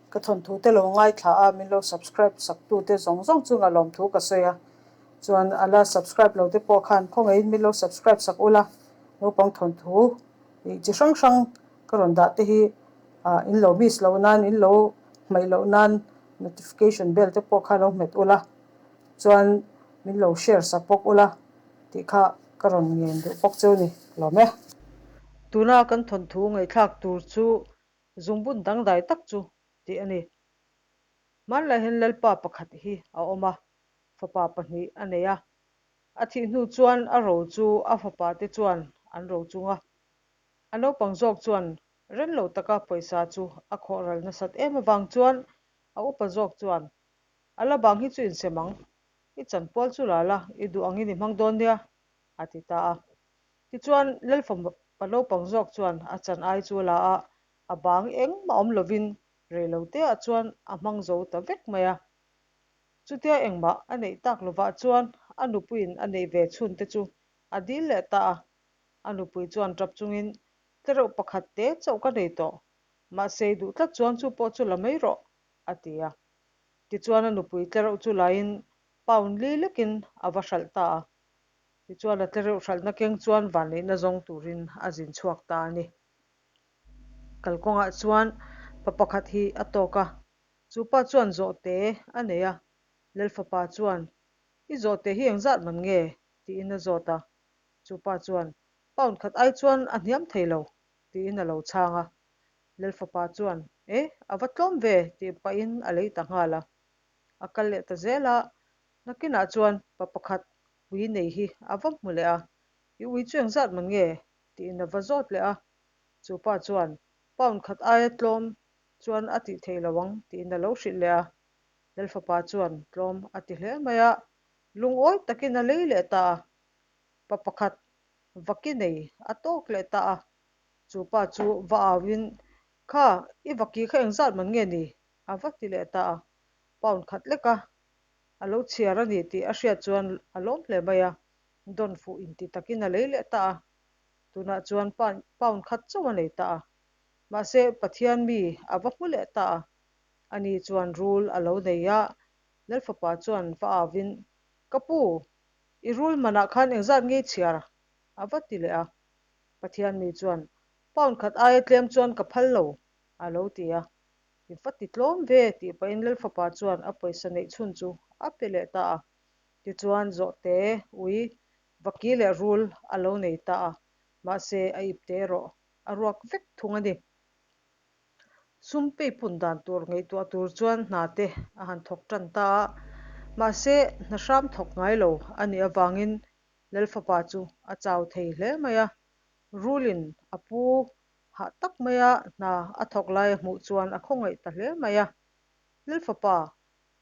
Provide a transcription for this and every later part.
Ka thawnthu te lo ngaithla a, min lo subscribe sak tu te zawng zawng chunga lawmthu ka sawi a. Chuan a la subscribe lo te pawh khan khawngaihin min lo subscribe sak ula, naupang thawnthu ih chi hrang hrang ka rawn dah te hi ah in lo miss loh nan, in lo hmaih loh nan notification bell te pawh kha lo hmet ula, chuan min lo share sak bawk ula tih kha ka rawn ngen duh bawk cheu ni lawm e. Tuna kan thawnthu ngaihthlak tur chu Zungbun dangdai tak chu tih a ni. Hmanlai hian Lalpa pakhat hi a awm a, fapa pahnih a nei a. A thih hnu chuan a ro chu a fapa te chuan an ro chung a. A naupang zawk chuan ren lo taka pawisa chu a khawh ral nasat em avang chuan a upa zawk chuan, A la bang hi chu insem ang, i chanpual chu la la, i duh angin i hmang dawn nia, a ti ta a. Tichuan, Lalfapa naupang zawk chuan a chan ai chu la a, a bang engmah awm lovin reiloteah chuan a hmang zo ta vek mai a. Chutia engmah a neih tak lovah chuan a nupuiin a neih ve chhun te chu a dil leh ta a. A nupui chuan tap chungin, Tlereuh pakhat te chauh ka nei tawh, mahse i duh tlat chuan chu pawh chu la mai rawh, a ti a. Tichuan a nupui tlereuh chu lain pound li lekin a va hralh ta a. Tichuan a tlereuh hralhna keng chuan vanneihna zawng turin a zin chhuak ta a ni. Kalkawngah chuan pa pakhat hi a tawk a, chu pa chuan zawhte a nei a. Lalfapa chuan, I zawhte hi engzat man nge? tiin a zawt a. Chu pa chuan, Pound khat ai chuan a hniam thei lo, tiin a lo chhang a. Lalfapa chuan, E, a va tlawm ve, tih pahin a lei ta nghal a. A kal leh ta zel a, nakinah chuan pa pakhat ui nei hi a va hmu leh a, I ui chu engzat man nge? tiin a va zawt leh a. Chu pa chuan, Pound khat aia tlawm chuan a tih theih lo ang, tiin a lo hrilh leh a. Lalfapa chuan tlawm a ti hle mai a, lungawi takin a lei leh ta a. Pa pakhat vaki nei a tawk leh ta a. Chu pa chu va auin, Kha, i vaki kha engzat man nge ni? a va ti leh ta a. Pound khat lek a, a lo chhiar a ni tih a hriat chuan a lawm hle mai a, dawn fuh inti takin a lei leh ta a. Tunah chuan pound khat chauh a nei ta a. Mahse, Pathian mi a va hmu leh ta a. Ani chuan rul a lo nei a, Lalfapa chuan va auvin, Ka pu, i rul manah khan engzat nge i chhiar? a va ti leh a. Pathian mi chuan, Pound khat aia tlem chuan ka phal lo, a lo ti a. I va ti tlawm ve, tih pahin Lalfapa chuan a pawisa neih chhun chu a pe leh ta a. Tichuan, zawhte, ui, vaki leh rul a lo nei ta a, mahse a ipte erawh a ruak vek thung a ni. Sum peipun dan tur ngaihtuah tur chuan hna te a han thawk tan ta a, mahse hna hram thawk ngai lo a nih avangin Lalfapa chu a chau thei hle mai a, rulin a pu hah tak maia hna a thawk lai a hmuh chuan a khawngaih ta hle mai a. Lalfapa,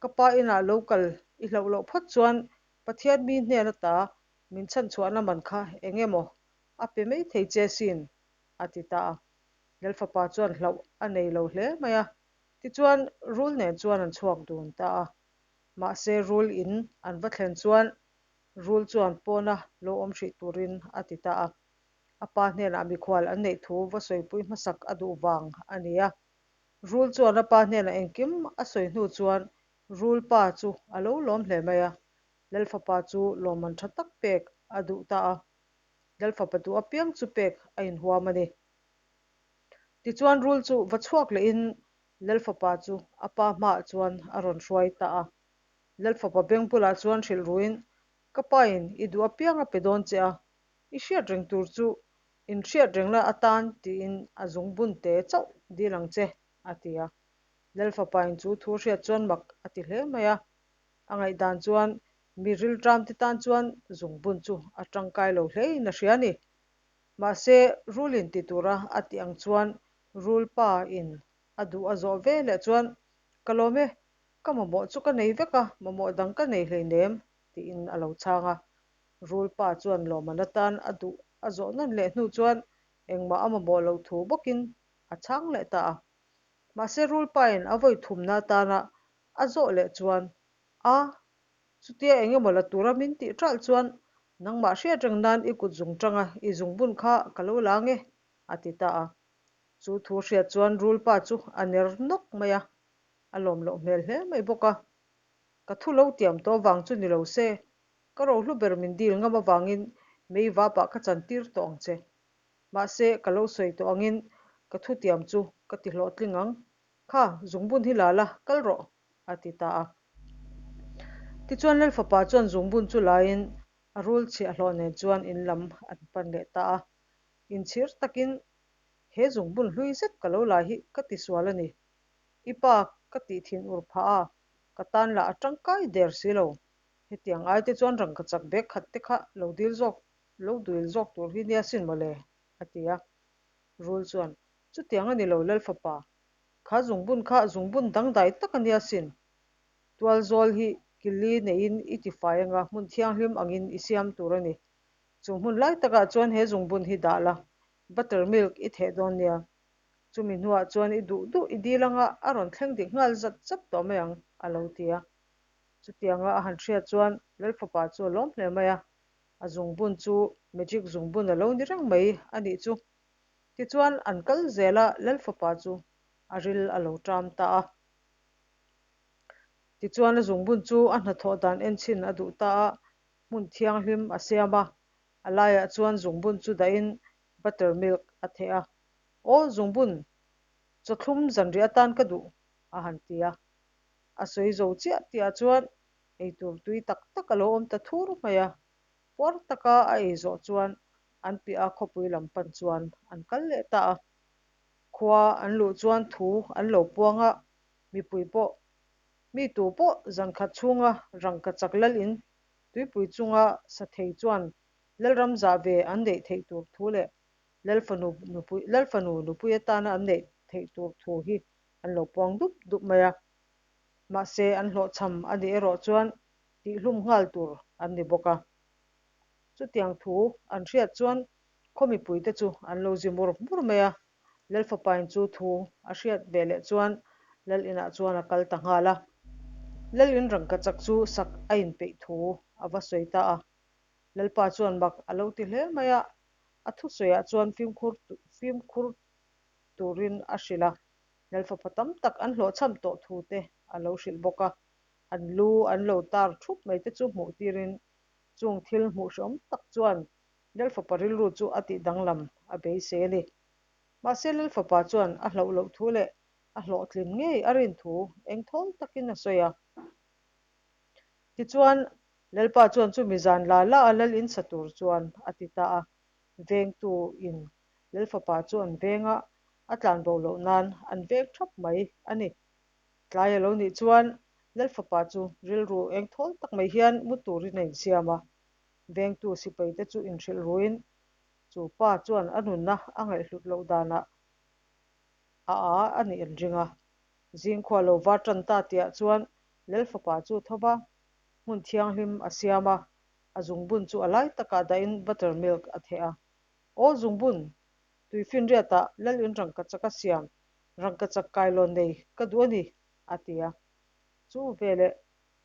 ka pa inah lo kal i hlauh loh phawt chuan Pathian mi hnen ata min chhanchhuahna man kha eng emaw a pe mai thei che sin, a ti ta a. Lalfapa chuan hlauh a nei lo hle mai a, tichuan rul nen chuan an chhuak dun ta a. Mahse rul in an va thlen chuan rul chuan pawna lo awm hrih turin a ti ta a. A pa hnenah mikhual an neih thu va sawipui hmasak a duh vang a ni a. Rul chuan a pa hnenah engkim a sawi hnu chuan rul pa chu a lo lawm hle mai a. Lalfapa chu lawmman tha tak pek a duh ta a. Lalfapa duh apiang chu pek a inhuam a ni. Tichuan rul chu va chhuak lehin Lalfapa chu a pa hmaah chuan a rawn hruai ta a. Lalfapa beng bulah chuan hrilh ruin, Ka pain i duh apiang a pe dawn che a, i hriat reng tur chu in hriat rengna atan tiin a zungbun te chauh dil ang che, a ti a. Lalfapain chu thu hriat chuan mak a ti hle mai a. A ngaihdan chuan mi rilṭamte tan chuan zungbun chu a tangkai lo hlein a hria a ni. Mahse, rulin ti tura a tih ang chuan rul pa in a duh a zawh ve leh chuan, Ka lawm e, ka mamawh chu ka nei vek a, mamawh dang ka nei hleinem, tiin a lo chhang a. Rul pa chuan lawmman atan a duh a zawh nawn leh hnu chuan engmah a mamawh loh thu bawkin a chhang leh ta a. Mahse rul pain a vawi thumna atana a zawh leh chuan, A, chutia eng emaw la tura min tih ṭalh chuan nangmah hriat reng nan i kut zung ṭanga i zungbun kha ka lo la ang e, a ti ta a. Chu thu hriat chuan rul pa chu a ner nawk mai a. A lawm loh hmel hle mai bawk a. Ka thu lo tiam tawh vang chu ni lo se, ka rohlu ber min dil ngam avangin mei vapah ka chantir tawh ang che. Mahse, ka lo sawi tawh angin ka thutiam chu ka ti hlawhtling ang. Kha, zungbun hi la la, kal rawh, a ti ta a. Tichuan Lalfapa chuan zungbun chu laiin a rul chhiahhlawh nen chuan in lam an pan leh ta a. Inchhir takin he zungbun hlui zet ka lo la hi ka tisual a ni. I pa ka tih thin ur phah a, ka tan lah a tangkai der si lo. Hetiang ai te chuan rangkachak bag khat te kha lo dil zawk lo duil zawk tur hi nia sin mawle, a ti a. Rul chuan, Chutiang a ni lo Lalfapa, kha zungbun kha zungbun dangdai tak a nia sin. Tualzawl hi kili neiin i tifai anga hmun thianghlim angin i siam tur a ni. Chu hmun lai takah chuan he zungbun hi dah la, buttermilk i theh dawn nia. Chumi hnuah chuan i duh duh i dil anga a rawn thleng dik nghal zat zat tawh mai ang, a lo ti a. Chutianga a han hriat chuan Lalfapa chu a lawm hle mai a, a zungbun chu magic zungbun a lo ni reng mai a nih chu. Tichuan an kal zel a, Lalfapa chu a ril a lo ṭam ta a. Tichuan a zungbun chu a hnathawh dan enchhin a duh ta a, hmun thianghlim a siam a, a laiah chuan zungbun chu dahin buttermilk a theh a. Aw zungbun, chawthlum zanriah atan ka duh, a han ti a. A sawi zo chiah tihah chuan eitur tui tak tak a lo awm ta thur mai a. Puar taka a ei zawh chuan an piah a khawpui lam pan chuan an kal leh ta a. Khua an luh chuan thu an lo puang a, mipui pawh mi tu pawh zankhat chhunga rangkachak lal in tuipui chunga sa thei chuan Lalram zah ve an neih theih tur thu leh Lalfanu nupui Lalfanu nupui atana an neih theih tur thu hi an lo puang dup dup mai a. Mahse an hlawhchham a nih erawh chuan tihhlum nghal tur an ni bawk a. Chutiang thu an hriat chuan khaw mipuite chu an lo zi mur mur mai a. Lalfapain chu thu a hriat ve leh chuan Lal inah chuan a kal ta nghal a. Lal in rangkachak chu sak a inpeih thu a va sawi ta a. Lalpa chuan mak a lo ti hle mai a, a thusawiah chuan fimkhur fimkhur turin a hrilh a. Lalfapa tam tak an hlawhchham tawh thu te a lo hrilh bawk a. An lu an lo tar thup mai te chu hmuh tirin chung thil hmuh hreawm tak chuan Lalfapa rilru chu a tih danglam a beisei a ni. Mahse Lalfapa chuan a hlauh loh thu leh a hlawhtlin ngei a rin thu engthawl takin a sawi a. Tichuan, Lalpa chuan chumi zan la la a lal in sa tur chuan a ti ta a. Vengtu in Lalfapa chu an veng a, a tlanbo loh nan an veng thap mai a ni. Tlai a lo nih chuan Lalfapa chu rilru engthawl tak mai hian mu turin a insiam a. Vengtu sipaite chu inhrilh ruin chu pa chuan a nunna a ngaihhlut loh danah a a a nih an ring a. Zingkhua lo var tan ta tihah chuan Lalfapa chu tho va, hmun thianghlim a siam a, a zungbun chu a lai takah dahin buttermilk a theh a. Aw zungbun, tuifinriatah Lal in rangkachak a siam, rangkachak kailawn nei ka duh a ni, a ti a. Chu veleh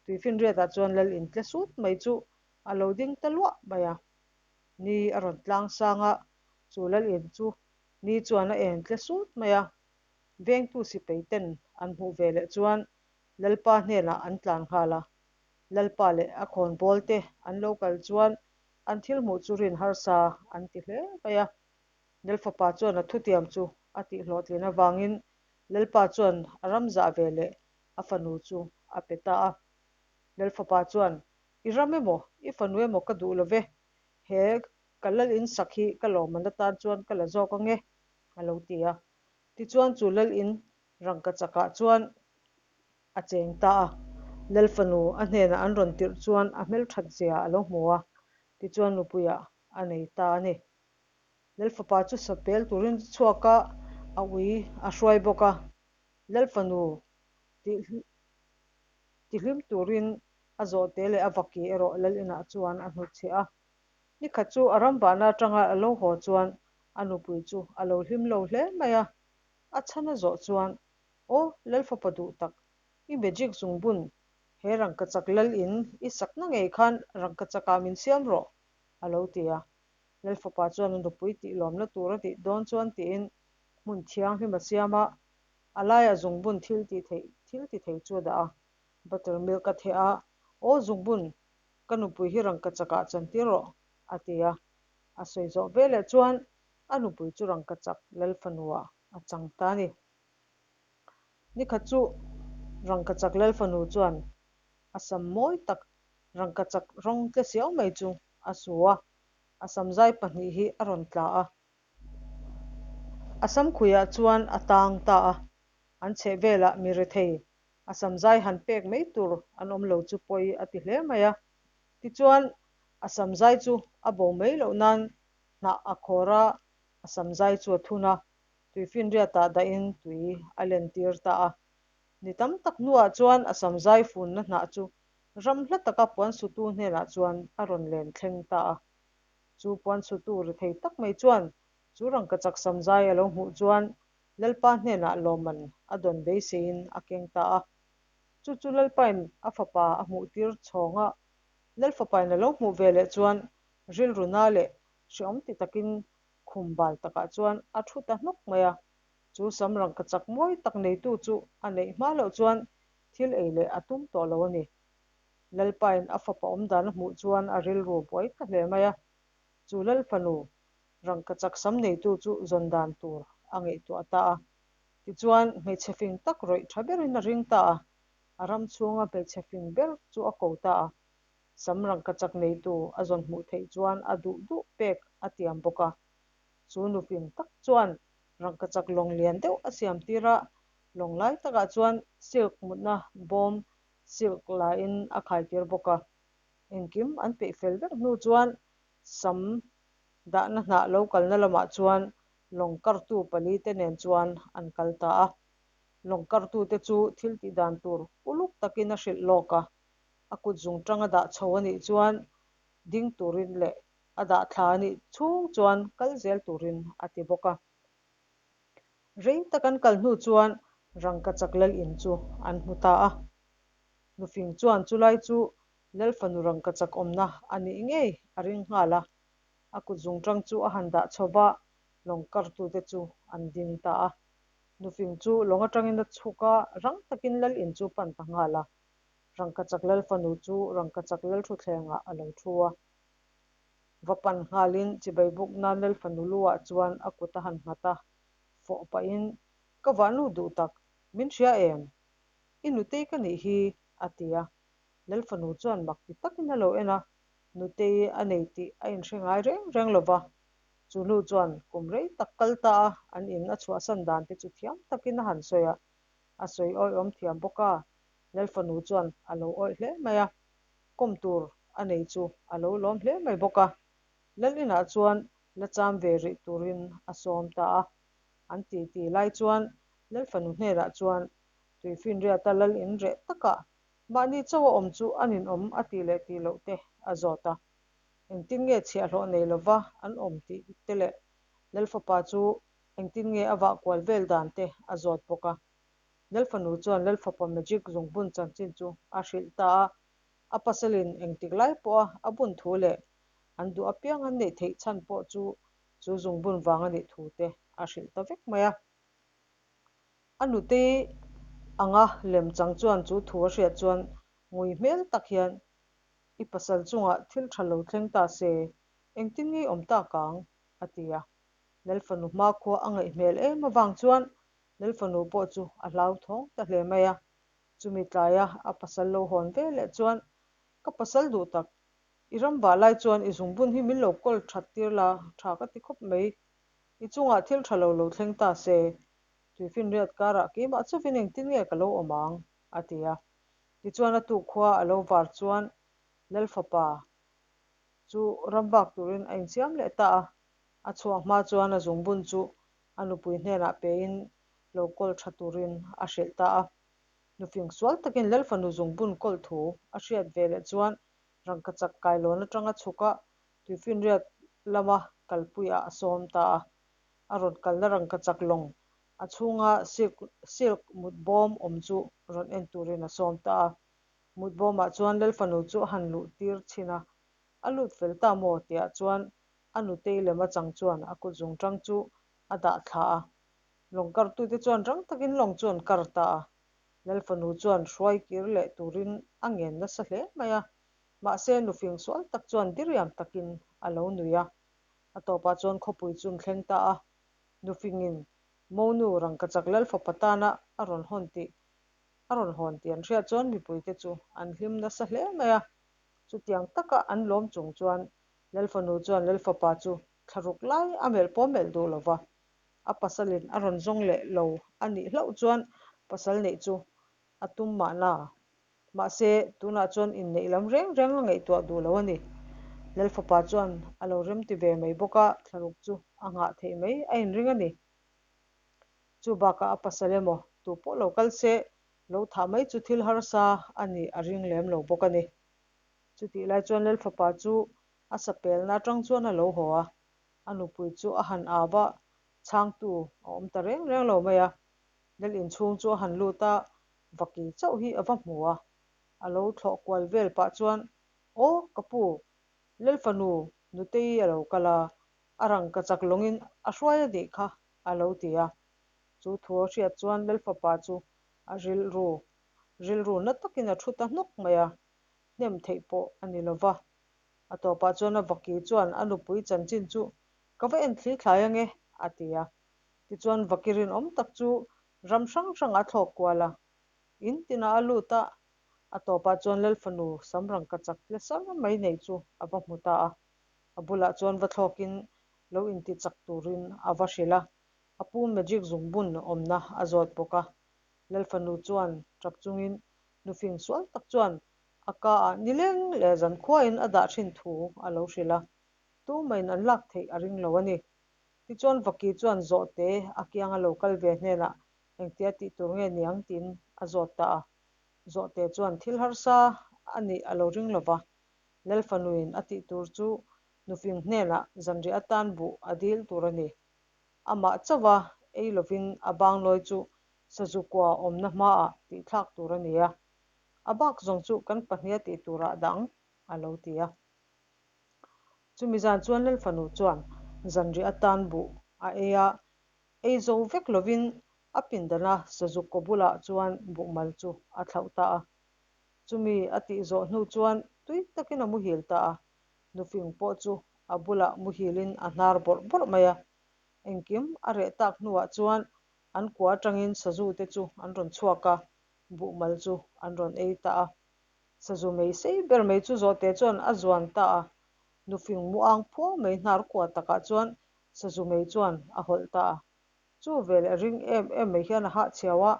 tuifinriatah chuan Lal in tle sut mai chu a lo ding ta luah mai a. Ni a rawn tlang sang a, chu Lal in chu ni chuan a en tle sut mai a. Vengtu sipai ten an hmuh ve leh chuan Lalpa hnenah an tlan nghal a. Lalpa leh a khawnbawl te an lo kal chuan an thil hmuh chu rin harsa an ti hle mai a. Lalfapa chuan a thutiam chu a tihhlawhtlin avangin Lalpa chuan a ram zah ve leh a fanu chu a pe ta a. Lalfapa chuan, I ram emaw, i fanu emaw ka duh lo ve, he ka lal in sak hi ka lawmman atan chuan ka la zawk ange, a lo ti a. Tichuan chu lal in rangkachakah chuan a cheng ta a. Lal fanu a hnenah an rawn tirh chuan a hmelthat zia a lo hmu a, tichuan nupuiah a nei ta a ni. Lal fapa chu sapel turin chhuak a, a ui a hruai bawk a. Lal fanu tihlim turin a zawhte leh a vaki erawh lal inah chuan a hnutchhiah a. Nikhat chu a ram vahna atanga a lo haw chuan a nupui chu a lo hlim lo hle mai a. A chhan a zawh chuan, Aw, Lalfapa duh tak, i magic zungbun he rangkachak lal in i sakna ngei khan rangkachakah min siam rawh, a lo ti a. Lalfapa chuan a nupui tih lawmna tur a tih dawn chuan tiin hmun thianghlim a siam a. A laiah zungbun thil tih theih thil ti thei chu a dah a, buttermilk a theh a, Aw zungbun, ka nupui hi rangkachakah chantir rawh, a ti a. A sawi zawh veleh chuan a nupui chu rangkachak Lalfanuah a chang ta a ni. Nikhat chu rangkachak Lalfanu chuan a sam mawi tak rangkachak rawng tle siau mai chu a su a, a samzai pahnih hi a rawn tla a. A samkhuiah chuan a tang ta a, an chheh velah mi rethei a samzai han pek mai tur an awm lo chu pawi a ti hle mai a. Tichuan, a samzai chu a bo mai loh nan hnah a khawr a, a samzai chu a thun a, tuifinriatah dahin tui a lentir ta a. Ni tam tak hnuah chuan a samzai funna hnah chu ram hla taka puansutu hnenah chuan a rawn len thleng ta a. Chu puansutu ri thei tak mai chuan chu rangkachak samzai a lo hmuh chuan Lalpa hnenah lawmman a dawn beiseiin a keng ta a. Chu chu Lalpain a fapa a hmuhtir chhawng a, Lalfapain a lo hmuh ve leh chuan rilru na leh hreawm ti takin khum bal takah chuan a thu ta hnawk mai a. Chu sam rangkachak mawi tak neitu chu a neih hma loh chuan thil ei leh a tum tawh lo a ni. Lalpain a fapa awmdan a hmuh chuan a rilru buai ta hle mai a, chu Lalfanu rangkachak sam neitu chu zawn dan tur a ngaihtuah ta a. Tichuan, hmeichhe fing tak rawih tha berin a ring ta a, a ram chhunga hmeichhe fing ber chu a ko ta a. Sam rangkachak neitu a zawn hmuh theih chuan a duh duh pek a tiam bawk a. Chu nu fing tak chuan rangkachak lawng lian deuh a siam tir a, lawng lai takah chuan silk mutna bawm silk lain a khaitir bawk a. Engkim an peih fel vek hnu chuan sam dahna hnah lo kalna lamah chuan lawng kartu pali te nen chuan an kal ta a. Lawng kartute chu thil tih dan tur uluk takin a hrilh lawk a, a kut zung tanga dah chho a nih chuan ding turin leh a dah thla a nih chhung chuan kal zel turin a ti bawk a. Rei tak an kal hnu chuan rangkachak lal in chu an hmu ta a. Nufing chuan chulai chu lal fanu rangkachak awmna a nih ngei a ring nghal a. A kut zungṭang chu a han dah chho va, lawng kartute chu an ding ta a. Nufing chu lawng aṭangin a chhuk a, rang takin lal in chu pan ta nghal a. Rangkachak lal fanu chu rangkachak lal thuthlengah a lo thu a. Va pan nghalin chibai buk nan lal fanu luah chuan a kut a han nghat a, fawh pahin, Ka vahnu duh tak, min hria em? I nutei ka nih hi, a ti a. Lal fanu chuan mak ti takin a lo en a, nutei a nei tih a inhre ngai reng reng lo va. Chu nu chuan kum rei tak kal ta a, an in a chhuahsan dan te chu thiam takin a han sawi a, a sawi awihawm thiam bawk a, Lal fanu chuan a lo awih hle mai a. Kawm tur a nei chu a lo lawm hle mai bawk a, Lal inah chuan la cham ve rih turin a sawm ta a. An ti ti lai chuan Lal fanu hnenah chuan Tuifinriata Lal in reh takah mahni chauh a awm chu a ninawm a tih leh tih loh te a zawt a. Engtin nge chhiahhlawh nei lova an awm tih te leh Lal fapa chu engtin nge a vah kual vel dan te a zawt bawk a. Lalfanu chuan Lalfapa magic zungbun chanchin chu a hrilh ta a, a pasalin engtik lai pawha a bun thu leh an duh apiang an neih theih chhan pawh chu chu zungbun vang a nih thu te a hrilh ta vek mai a. A nutei anga lemchang chuan chu thu a hriat chuan ngui hmel tak hian, I pasal chungah thil tha lo thleng ta se, engtin nge i awm tak ang? a ti a. Lalfanu hmakhua a ngaih hmel em avang chuan Lalfanu pawh chu a hlauthawng ta hle mai a, chumi tlaia a pasal lo hawn ve leh chuan, Ka pasal duh tak, i ram vah lai chuan i zungbun hi min lo kawl that tir la, tha ka ti khawp mai. I chungah thil tha lo lo thleng ta se, tuifinriat karah keimah chuvin engtin nge ka lo awm ang? a ti a. Tichuan a tuk khua a lo var chuan Lalfapa chu ram vak turin a insiam leh ta a, a chhuah hma chuan a zungbun chu a nupui hnenah pein lo kawl tha turin a hrilh ta a. Nufing sual takin Lalfanu zungbun kawl thu a hriat ve leh chuan rangkachak kailawn atanga chhuk a, tuifinriat lama kalpuiah a sawm ta a. A rawn kalna rangkachak lawng a chhunga silk silk mutbawm awm chu rawn en turin a sawm ta a. Mutbawmah chuan Lalfanu chu a han luh tir chhin a, a lut fel ta maw tihah chuan a nutei lem a chang chuan a kut zungṭang chu a dah thla a. Lawng kartute chuan rang takin lawng chu an kar ta a. Lal fanu chuan hruai kir leh turin a ngen nasa hle mai a. Mahse, nufing sual tak chuan diriam takin a lo nui a. A tawpah chuan khawpui chu an thleng ta a. Nufingin monu rangkachak lal fapa tana a rawn hawn tih a rawn hawn tih an hriat chuan mipuite chu an hlim nasa hle mai a. Chutiang taka an lawm chung chuan lal fanu chuan lal fapa chu thlaruk lai a melh pawh melh duh lo va. A pasalin a rawn zawng leh lo a nih hlauh chuan pasal neih chu a tum mahna. Mahse, tunah chuan inneih lam reng reng a ngaihtuah duh lo a ni. Lal fapa chuan a lo remti ve mai bawk a, thlaruk chu a nghah theih mai a inring a ni. Chu bakah a pasal emaw tu pawh lo kal se, lo thah mai chu thil harsa a nih a ring lem lo bawk a ni. Chutih lai chuan Lal fapa chu a sapelna atang chuan a lo haw a, a nupui chu a han au a, chhangtu a awm ta reng reng lo mai a. Lal inchhung chu a han lut a, vaki chauh hi a va hmu a, a lo thlawh kual vel pah chuan, Aw ka pu, Lal fanu Nutei a lo kal a, a rangka chak lawngin a hruai a nih kha, a lo ti a. Chu thu a hriat chuan Lal fapa chu a rilru rilru na takin a thu ta hnawk mai a, hnem theih pawh a ni lo va. A tawpah chuan a vaki chuan a nupui chanchin chu ka va en thli thlai ange, a ti a. Tichuan vaki rinawm tak chu ram hrang hrangah a thlawk kual a, in tinah a lut a, a tawpah chuan Lal fanu sam rangka chak tle sar mai nei chu a va hmu ta a. A bulah chuan va thlawkin lo inti chak turin a va hrilh a, a pu magic zungbun awmna a zawt bawk a. Lal fanu chuan tap chungin nufing sual tak chuan a ka ah nileng leh zankhuain a dah thin thu a lo hrilh a, tumahin an lak theih a ring lo a ni. Tichuan Vaki chuan zawhte a kianga lo kal ve hnenah engtia tih tur nge niang tiin a zawt ta a. Zawhte chuan thil harsa a nih a lo ring lo va, Lal fanuin a tih tur chu nufing hnenah zanriah atan buh a dil tur a ni. Amah chauha ei lovin a banglawi chu sazu kua awmna hmaah tih thlak tur a ni a, a bak zawng chu kan pahniha tih turah dang a lo ti a. Chumi zan chuan Lal fanu chuan zanriah atan buh a ei a, ei zo vek lovin a pindana sazu kaw bulah chuan buhmal chu a thlauh ta a. Chumi a tih zawh hnu chuan tui takin a muhil ta a, nufing pawh chu a bulah muhilin a hnar bawrh bawrh mai a. Engkim a reh tak hnuah chuan an kua atangin sazu te chu an rawn chhuak a, buhmal chu an rawn ei ta a. Sazu mei sei ber mai chu zawhte chuan a zuan ta a, nufing mu ang phuau mai hnar kua takah chuan sazu mei chuan a hawlh ta a. Chu veleh ring em em mai hian a hahchhiau a,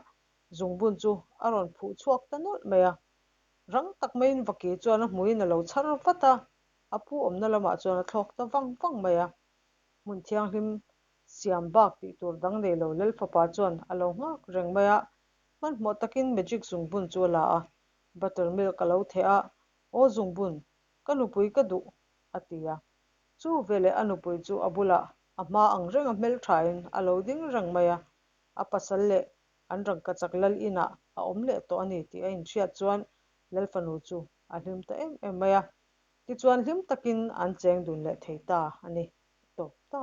zungbun chu a rawn phuh chhuak ta nawlh mai a. Rang tak maiin vaki chuan a hmuin a lo chhar vat a, a pu awmna lamah chuan a thlawk ta vang vang mai a. Hmun thianghlim siam bak tih tur dang nei lo Lal fapa chuan a lo nghak reng mai a, hmanhmawh takin magic zungbun chu a la a, buttermilk a lo theh a, Aw zungbun, ka nupui ka duh, a ti a. Chu veleh a nupui chu a bulah a hma ang renga hmelthain a lo ding reng mai a, a pasal leh an rangkachak lal inah a awm leh tawh a ni tih a inhriat chuan Lal fanu chu a hlim ta em em mai a. Tichuan hlim takin an cheng dun leh thei ta a ni. Tawp ta.